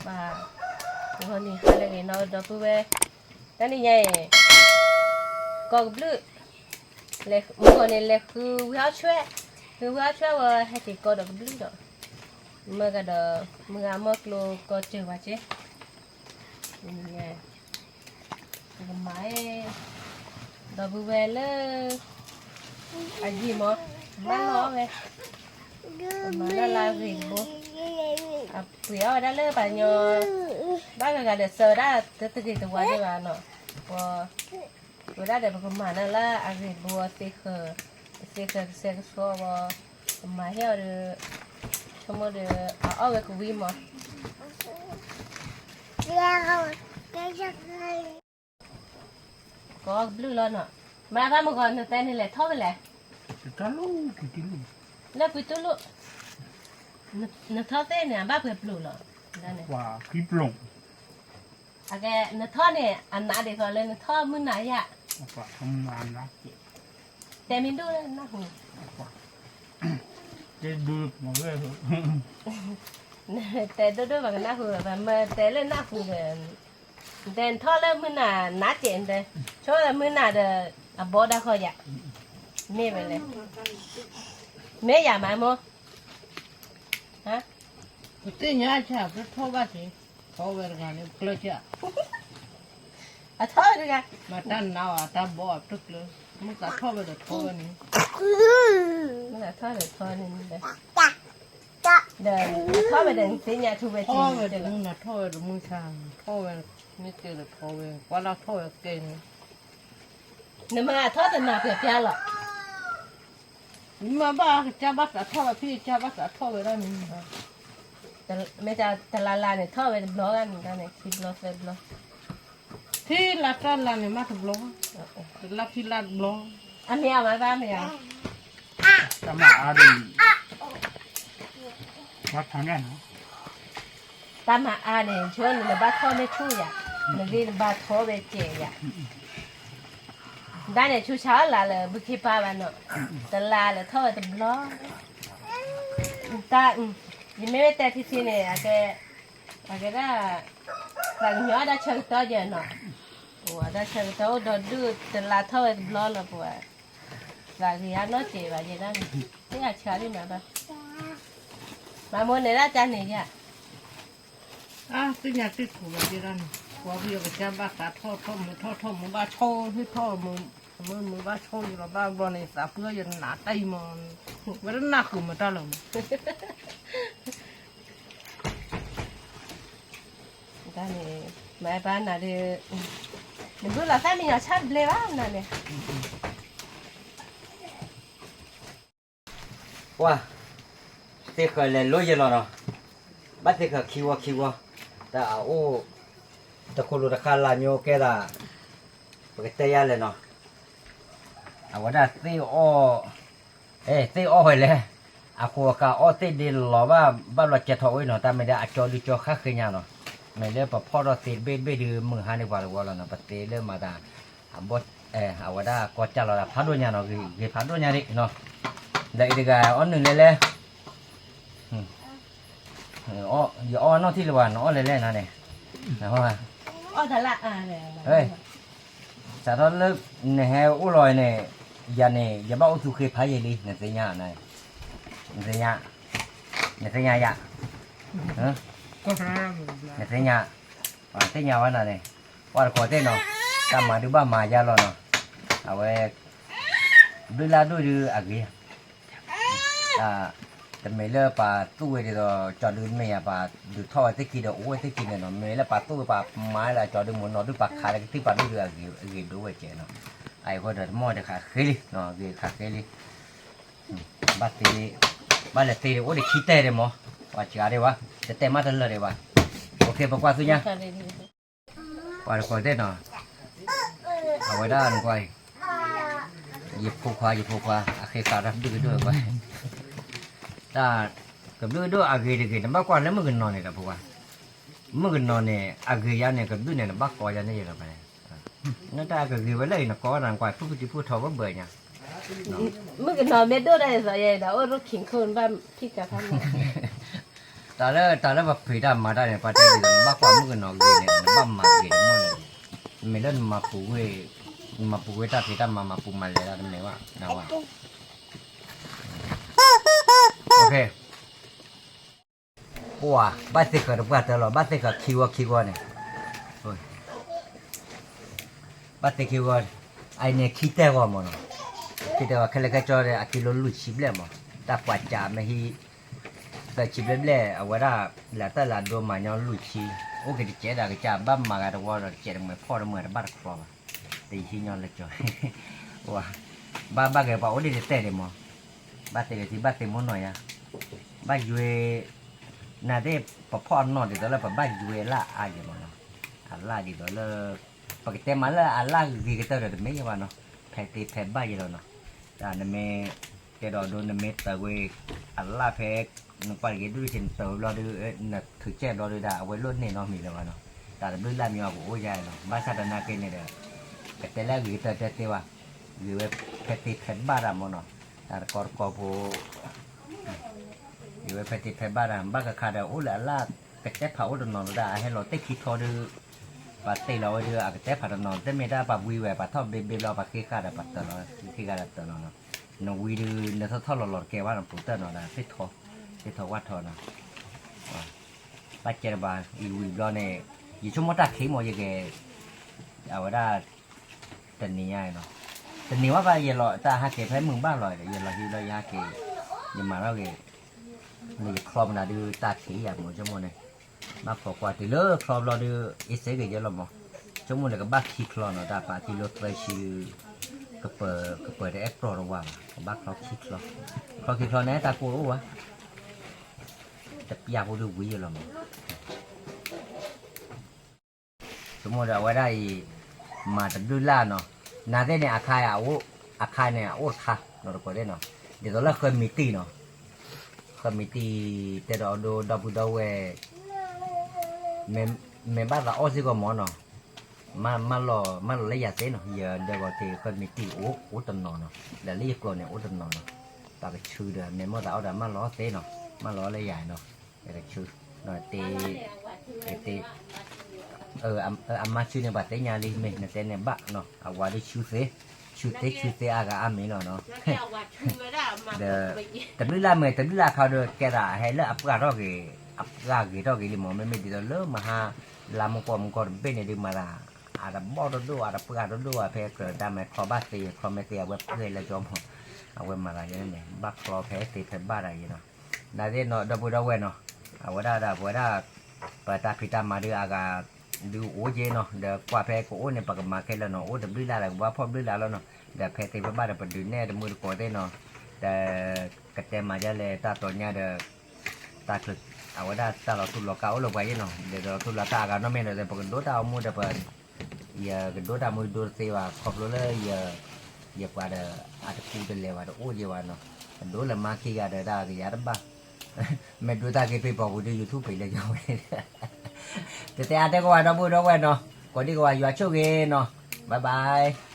ဘၣ်, ဂီၤနံၤဟါလၢအဂ့ၤနီၤ ဒီပုၢ်ဝဲၢ်, တနံၤညါအံၤ ကီၢ်ကဘျုး, မုၢ်ဂီၤန့ၣ် လဲၤဃုဝံအီၣ်ဆွဲ, ဃုဝံအီၣ်ဆွဲဝဲ ဟဲက့ၤကီၢ်ဒီးကဘျုးဒီး, မ့ၢ်ကဒီး မုၢ်ဂၤမီၢ်ကျိကီၢ်စၢၤဝဲက့ၤ ပကမၤအီၣ်, ဒီပုၢ်ဝဲၢ်လၢ အယံာ်မး, ဘၣ်လီၤအီၣ်ဝဲ, ပမၤလၢလၢအဂ့ၤတဘိ, အပှ့ၤအီၣ်ဝဲဒၣ်လၢပှၤညီ, ဘၣ်ဂၤဂၤဒီးစၢၤဝဲဒၣ်တဂ့ၤတဝါဒံးဘၣ်နီၤ, ပဝဲဒၣ်ဒီးပကမၤလၢလၢအဂ့ၤတဘိ သ့ဃၢၤ, သ့ဃၢၤကစဲကဆှီဝဲ, ပမၤဟ့ၣ်အီၤဒီး, ဆိကမိၣ်ဒီး အအီၣ်ဝဲကဝံၤမး ကီၢ်ကဘျုးလီၤနီၤ, မ့ၢ်ဘၣ်မုၢ်ဂီၤနတဲန့ၣ်လဲၤထီၣ်ဝဲလဲၣ်, လၢကွံတူၢ်လိာ်, နထီၣ်သ့ၣ်န့ၣ် အဘၣ်ပှဲၤပျိာ်လီၤ, နထီၣ်န့ၣ် အနးဒ်သိးလၢနထီၣ်မုၢ်နၤယါ, တဲမ့ၢ်ဒိၣ်လၢနၢ်ဟူ, တဲဒိၣ်ဒိၣ်ပှၤကနၢ်ဟူ, မ့ၢ်တဲလၢနၢ်ဟူဒီး, နတဲနထီၣ်လၢမုၢ်နၤနးစဲးနတဲ, ဆိလၢမုၢ်နၤဒီး အဘီဒၣ်ဃီယါ, မ့ၢ်ဝဲလဲၣ်, မ့ၢ်ယါမးမိၢ် ပသ့ၣ်ညါဆၣ် ပထီၣ်ဘၣ်က့ၤ, ထီဝဲတဂၤန့ၣ် ကျၢၢ်ဆၣ်, အထီၣ်ဝဲတဂၤ, မ့ၢ်တၢ်နါအီၤ အတၢ်ဘီအီၤတကျၢၢ်, မ့ၢ်သးထီၣ်ဝဲဒီးထီဝဲန့ၣ်, မ့ၢ်သးထီၣ်ဒီးထီန့ၣ်, ဒီးထီၣ်ဝဲဒီးနသ့ၣ်ညါထူဝဲထီဝဲဒီးမုၢ်နၤထီၣ်ဝဲဒီးမုၢ်ဆါ, ထီၣ်ဝဲ, မ့ၢ်ကဲဒီးထီဝဲ, ကွၢ်လၢထီၣ်ဝဲကဲန့ၣ်, နမၤထီၣ်တနၤပျၢၤပျၢၤလီၤ မ့ၢ်ဘၣ်ကစၢ်ဘၣ်သးထီၣ်ဝဲဖဲကစၢ်ဘၣ်သးထီၣ်ဝဲဒၣ်န့ၣ်, မ့ၢ်တလါလါန့ၣ် ထီၣ်ဝဲတဘျီဂၤန့ၣ် တၢ်န့ၣ် ခံဘျီသၢဘျီ, ဖဲလါတၢ်လါန့ၣ် မ့ၢ်တဘျီ, တလါဖဲလါတဘျီ, အမ့ၢ်အမၤဘၣ်မ့ၢ်ဧါ, တၢ်မၤအါဒ်အံၤ, ဘၣ်ဖးဒၣ်နီၤ တၢ်မၤအါန့ၣ် ဆိနဘၣ်ထီၣ်မ့ၢ်ဆူၣ်ယၤ, နဂ့ၢ်နဘၣ်ထီၣ်ဝဲစဲးယၤ, ဒၣ်န့ၣ် ဆူၣ်ဆါအီၣ်လါလၢဘုခ့ပၢ်ဘၣ်နီၤ, တလါလၢထီၣ်ဝဲတဘျီ, တၢ်, ယမ့ၢ်ဝဲတဲထံထံန့ၣ် အကဲ, အကဲဒၣ်, သးကညီၤအဒၣ်ဆၢကတီၢ်ယဲနီၤ, ပဝဲဒၣ်ဆၢကတီၢ်အိၣ်ဒီးဒုၣ်တလါထီၣ်ဝဲတဘျီလၢပဝဲ, သးဂ့ၤအါနီၢ်စဲးဘၣ်ယဲဒၣ်န့ၣ်, သ့ၣ်ညါဆၢဒ်မးဘၣ်, မၤမိၢ်န့ၣ်ဒၣ်တၢ်န့ၣ်ယၤ အါ သ့ၣ်ညါတ့ၢ်ခိၣ်လီၤက့ၤဒၣ်န့ၣ်, ပှၤကယီၤကစၢ်ဘၣ်သးထီၣ်ထီၣ်မူထီၣ်ထီၣ်မူဘၣ်ဆိ, ဟ့ၣ်ထီၣ်မူ, မူမူဘၣ်ဆိယလီၤဘၣ်ဘျီန့ၣ် သးပှၢ်ယနးတၢ်အံၤမး, ဝဲတနၢ်ဃုာ်မတၢ်လီၤမး, တၢ်န့ၣ်, မၤပၢ်နၤဒီး, နဘုလီၤသၣ်မံယီၤဆၣ်တဘျဲဘၣ်နၤန့ၣ် ပှၤ, သ့ၣ်ဃၢၤလဲၤလိယဲလီၤနီၤ, ဘၣ်သ့ၣ်ဃၢၤခံဝီခံဝီ, တၢ်အအိၣ်, တခိၣ်လိၤတခါလၢညိကဲသး, ပကတဲယၤလဲၣ်နီၤ, အဝဲဒၣ်သ့ၣ်အီၣ်, အဲ သ့ၣ်အီၣ်ဝဲလဲၣ်, အဃိအဃါအီၣ်သ့ၣ်ဒ့လီၤဘၣ် ဘၣ်ဘျီကဲထီၣ်အိၣ်နီၤ, တၢ်မ့ၢ်ဒၣ်အကၠီဒုကၠီဃၣ်ဃ့ညါနီၤ, မ့ၢ်လၢပဖီၣ်ထီၣ်သ့တဘ့ၣ်တဘ့ၣ်ဒီး မုၢ်ဟါန့ၣ်ပှၤတဝီလီၤနီၤ, ပသ့လၢမၤတၢ် အဘီ, အဝဲဒၣ်ကီၢ်ကၢ်လီၤဒၣ်ဖးဒိၣ်ညါနီၤ, ဂ့ၤဖးဒိၣ်ညါဒံးနီၤ, ဒီးအံၤတဂၤအီၣ်နုာ်လဲၤလဲၣ်, ယအီၣ်နီၢ်ထံၣ်လၢၤဘၣ် နအီၣ်လဲၤလဲၣ်နၤန့ၣ်, စးထီၣ်လၢ, နဟဲအိၣ်လီၤန့ၣ်, ယၤန့ၣ် ယဘၣ်အိၣ်သူဃ့ဖးယံာ်လံ, နသ့ၣ်ညါ, နသ့ၣ်ညါ, နသ့ၣ်ညါယၤ, နသ့ၣ်ညါ, သ့ၣ်ညါဝဲနၤန့ၣ်, ပှၤတကိးသ့ၣ်နီၤ, တၢ်မၤဒုးဘၣ်မၤယါလီၤနီၤ, အဝဲ, ဘျုးလၢဒိၣ်ဒုးအဂ့ၤ တမ့ၢ်လၢပှၤသူဝဲဒ်သိး ကၠီဒုးမ့ၢ်ယၤ ပှၤဒုးထီၣ်ဝဲသ့ၣ်ခံဒီးအိၣ်ဝဲသ့ၣ်ခံန့ၣ်နီၤ, မ့ၢ်လၢပှၤသူဝဲပှၤမၤလၢကၠီဒုးမ့ၢ်နီၤဒုး ပှၤခးလၢကသံၣ်ပှၤဒုးဒီးအဂ့ၤဒိၣ်ဝဲကဲနီၤ, အအံၤဃိဒီးတမီၢ်တခါဃ့လံ, ဂ့ၤခးဃ့လံ, ဘၣ်သ့, ဘၣ်လဲၤသ့ဒံး အိၣ်ဒံးခံတဲဒံးမး, ပှၤစှၤဒံးဘၣ်, တတဲမးတလၢာ်ဒံးဘၣ်, အိၣ်ခ့ပကွၢ်သူညါ ပှၤတကိးသ့ၣ်နီၤ, အဝဲဒၣ်နကွၢ်အံၤ, ယဖိခွါ ယဖိခွါ အဃ့ဃာ်တၢ်ဒုၣ်ကဒိၣ်ကွၢ်, တၢ်ကဘျုးဒိၣ်အဂ့ၤတဂ့ၤ နဘၣ်ကွၢ်လၢမုၣ်ကနီၤန့ၣ်ဒီးဖိခွါ, မုၣ်ကနီၤန့ၣ် အဂ့ၤယါန့ၣ် ကဘျုးန့ၣ် နဘၣ်ကိးယါန့ၣ်ယဲလီၤ, နတၢ်ကဂ့ၤဝဲလၢအံၤ နကိးဝဲဒၣ်နကွၢ် ဖုၣ်ဖုၣ်တံၢ်ဖုၣ်ထီၣ်ဝဲဘၢညါ မုၣ်ကနီၤမ့ၢ်ဒိၣ်ဒၣ်အံၤ ယဲဒီးအိၣ်ရိၣ်ခံခိၣ် နဘၣ်ဖံးကၤဖးမး, တၢ်လၢ တၢ်လၢပဖံးတၢ်မၤတၢ်န့ၣ် ပှၤတဲဒ်သိး နဘၣ်ကွၢ်မုၣ်ကနီၤဂ့ၤန့ၣ် နဘၣ်မၤဂ့ၤတမ့ၢ်လၢၤ, မ့ၢ်လၢနမၤပူၤကွံာ်, နမၤပူၤကွံာ်တၢ်ဖံးတၢ်မၤ မၤပူၤမၤလဲၤတၢ်တမ့ၢ်ဘၣ် နဝဲ ပှၤ ဘၣ်သ့ၣ်ဃၢၤတပှၢ်တၢၢ်လီၤ ဘၣ်သ့ၣ်ဃၢၤခံဂီၤခံဂီၤန့ၣ်, ဘၣ်သ့ၣ်ခံဂီၤ, အအံၤန့ၣ်ခံတဲာ်ဂီၤမးနီၤ, ခံတဲာ်ဂီၤခဲလၢာ်ခဲဆ့ဒီး အခံလီၤလွံၢ်ဆံဘျဲၣ်မး, တၢ်ပှၤစးမ့ၢ်ဟံး သၢဆံဘျဲၣ်ဘျဲၣ် အဝဲဒၣ် လဲၤတၢ်လၢအဒိမၤညီလွံၢ်ဆံ, အိၣ်က့ၤတစဲးဒီးကစၢ်ဘၣ်မၤဂၤတဝီဒီး တစဲးတမှဲၤဖီၣ်တမှဲၤတဘၣ်တချီဘၣ်, တဟံးညီလၢကၠီ, ဘၣ်ဘၣ်က့ၤပှၤအိၣ်ဒံးတတဲာ်ဒံးမး, ဘၣ်သ့ၣ်ကထံ ဘၣ်သ့ၣ်မိၢ်နီၢ်ယါ, ဘၣ်ယွဲ နသ့ၣ်ပဖီၣ်အနီၢ်ဒ်သိးလၢပဘၣ်ယွဲလၢအါယဲၢ်မးနီၤ, အလၢဒ်သိးလၢ ပကတဲမးလၢအလၢဂ့ၤကတၢၢ်ဒီးတမ့ၢ်ယဲၢ်ဘၣ်နီၤ, ဖဲသ့ဖဲဘၣ်ယဲၢ်လီၤနီၤ, တၢ်နမ့ၢ် တဲဒီးဒိနမ့ၢ်တၢ်ဝဲ အလၢဖဲ နကွၢ်တဂ့ၤဒုးဆ့နတၢ်ဝဲဘျီဒီး နထုးကဲဘျီဒီးဒၣ် အဝဲလိၣ်န့ၢ်နီတမံၤလၢၤဘၣ်နီၤ, တၢ်တဘျုးလၢ်မံၤအကအိၣ်ယါလီၤ, ဘၣ်ဆၣ်သနာ်က့န့ၣ်ဒီး ကတဲလၢအဂ့ၤကတၢၢ်တဲသ့ဘၣ်, ဂ့ၤဝဲဖဲသ့ဖဲဘၣ်တၢ်မးနီၤ, တၢ်တကီတကီဖိ ဂ့ၤဝဲဖဲသ့ဖဲဘၣ်တၢ် ဘၣ်ကခါဒီးအိၣ်လၢအလၢ်ကတဲဖးအိၣ်တနီၤလီၤဒၣ် အဟဲလီၤတ့ၢ်ခံထီဒီး ပှၤတ့ၢ်လီၤဝဲဒီး အကတဲဖးတနီၤ တမ့ၢ်တၢ်ပှၤဝံဝဲ ပှၤထီၣ်ဘ့ဘ့ဘျီ ပှၤဃ့ဃာ်ဒီးပှၤတၢၢ်လီၤ ဃ့ဃာ်ဒီးတၢၢ်လီၤနီၤ, နဝံဒီး နထီၣ်ထီၣ်လီၤလီၤတကဲဘၣ်နီၤ ပူၤတၢၢ်နီၤဒီး သ့ၣ်ထီ သ့ၣ်ထီဝၣ်ထီနီၤ, ဘၣ်ကဲတဘၣ် အံၤဝံၤဘျီန့ၣ် ယဆိကမိၣ်တၢ်ခံးမး ယက အဝဲဒၣ် တနံၤညါနီၤ, တနံၤဝဲဘၣ်ယဲလီၤ တၢ်ဟးက့ၤဖဲမုၢ်ဘၣ်လီၤ ယလီၤဟံးဘျီယဟးက့ၤ, ယမၤထီၣ်က့ၤ, ယချီမနုၤဒုးတၢ်ခံးယၤမး ဆိကမိၣ်န့ၣ်, ဘၣ်ခိးကွၢ်တုၤလၢချီဘျီဒုး အ့စ့က့ၤယဲလီၤမး, ဆိကမိၣ်န့ၣ်ကဘၣ်ခံချီနီၤ တၢ်ပာ်ခံလိသၢဆံဒုး, ကပၢၤ ကပၢၤတအဲၣ်ကြီတဝါဘၣ် ကဘၣ်ချီခံချီ, ချီခံချီန့ၣ် တၢ်ကိၢ်အိၣ်ဝဲ တပျၢ်ဖိဒုးဝံၤယဲလီၤမး ဆိကမိၣ်ဒီးအဝဲဒၣ်အံၤ မၤတဘျုးလၢ်နီၤ, နသ့ၣ်န့ၣ် အခါ အခါန့ၣ် အအိၣ်တခါနီၤ တကိးသ့ၣ်နီၤ, ဒ်သိးလၢဃၢမံၤတံၢ်နီၤ, ဃၢမံၤတံၢ် တဲဒီးအဒိဒီပုၢ်ဒီဝဲၢ် မ့ၢ်ဘၣ်သးအီၣ်စ့ၢ်ကီးမးနီၤ, မၢလီၤ မၢလီၤလၢယၤသ့နီၤ, ယဒၢဂီၤတ့ၢ်ဃၢမံၤတံၢ်အိၣ် အိၣ်တနီၤနီၤ, ဒီးလၢယကျိာ်န့ၣ် အိၣ်တနီၤနီၤ, ပှၤကဆူဒီး မ့ၢ်မိၣ်သးအီၣ်ဒီးမၢလီၤသ့နီၤ, မၢလီၤလၢယၤနီၤ, ယကဆူ, တ့ တ့ အမါဆူန့ၣ် ပှၤသ့ၣ်ညါလံ မ့ၢ်နတဲန့ၣ်ဘၣ်နီၤ, အဝၤဒုးဆူသ့, ဆူသ့ဆူသ့အါဂၤအါမံၤလီၤနီၤ, ဒီး တဘျုးလၢ်မ့ၢ် တဘျုးလၢ်ခါဒီး ကဲသးဟဲလၢအပှၢ်ထီၣ်ဂ့ၤ, အပှၢ်ဂ့ၤထီၣ်ဂ့ၤလံမး, မ့မ့ၢ်ဒ်သိးလၢမဟါ လါမူကီၢ်မူကီၢ်တဘ့ၣ်န့ၣ်ဒုးမၤသး အတဘီၣ်တဒိၣ် အတပှၢ်တဒိၣ် အဖဲကြၢးတၢ်မ့ၢ်ချီဘၣ်သ့ ချီမ့ၢ်သ့ အဝဲပှဲၤလၢကၠီမး, အဝဲမၤသးယဲန့ၣ် ဘၣ်ချီဖဲသ့ဖဲဘၣ်တၢ်ယဲနီၤ, နသ့ၣ်နီၤ ဒီပုၢ်ဒီဝဲၢ်နီၤ, အဝဲဒၣ်ဒီး ပဝဲဒၣ် ပတၢ်ဖံးတၢ်မၤဒုးအဂၤ ဒုးအိၣ်က့နီၤ, ဒီးကွၢ်ဖဲကအိၣ်န့ၣ် ပကမၤခဲလၢာ်နီၤ, အိၣ်တဘျုးလၢ်ဒီး ကဘၣ်ဖီၣ်ဘျုးလၢ်လီၤနီၤ, ဒီးဖဲသ့ဖဲဘၣ်ဒီးပဒုးနဲၣ်တမုၢ်တကိးသ့ၣ်နီၤ, ဒီးကတဲမၤဒ်လဲၣ်တၢ်တီညါဒီး တၢ်ချၢ အဝဲဒၣ်တၢ်လီၤထူလီၤကၢ်အိၣ်လၢပှၤယဲနီၤ, ဒီးလီၤထူလီၤကၢ်အဂၤနီတမံၤဒီး ပကဒိတၢ်အိၣ်မူဒီးပ ယကဒိတၢ်မူဒိတသ့ဘၣ် ခီဖျိလၢ ယပှၤဒီး အတကူတလဲၤဘၣ်တအိၣ်ယဲဘၣ်နီၤ, ဒိလၢမါခံဂၤဒီးတၢ်ကယၤတဘၣ်, မ့ၢ်ဒိတၢ်က့ၤပ့ၤပိာ်ပူၤဒီး YouTube ပ့ၤလဲၤယီၤဝဲ, တတဲအါတဲကဝၤဒီပုၢ်ဒီဝဲၢ်နီၤ, ကိးဒံကဝၤယွၤဆိၣ်ဂ့ၤနီၤ, bye bye.